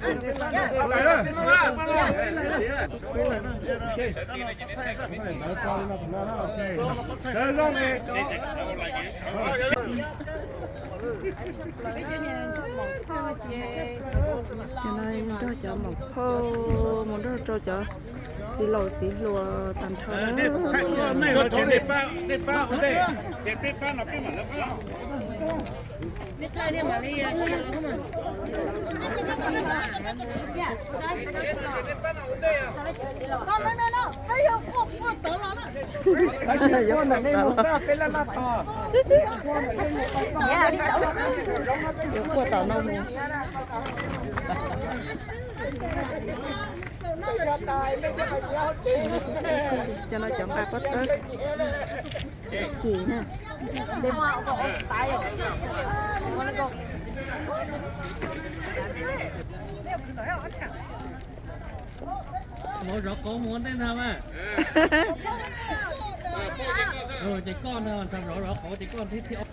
Cov no nrog cov maum phauj mus nrog rau cov txiv laus txiv hluas tag nrho na. Yuav quaj tom no mus. Cov no cov nqa pob tawb ces na. Zov zov qauv mus ua ntej ntag mas. Ces koj no zov zov qauv ces koj thiaj thiaj.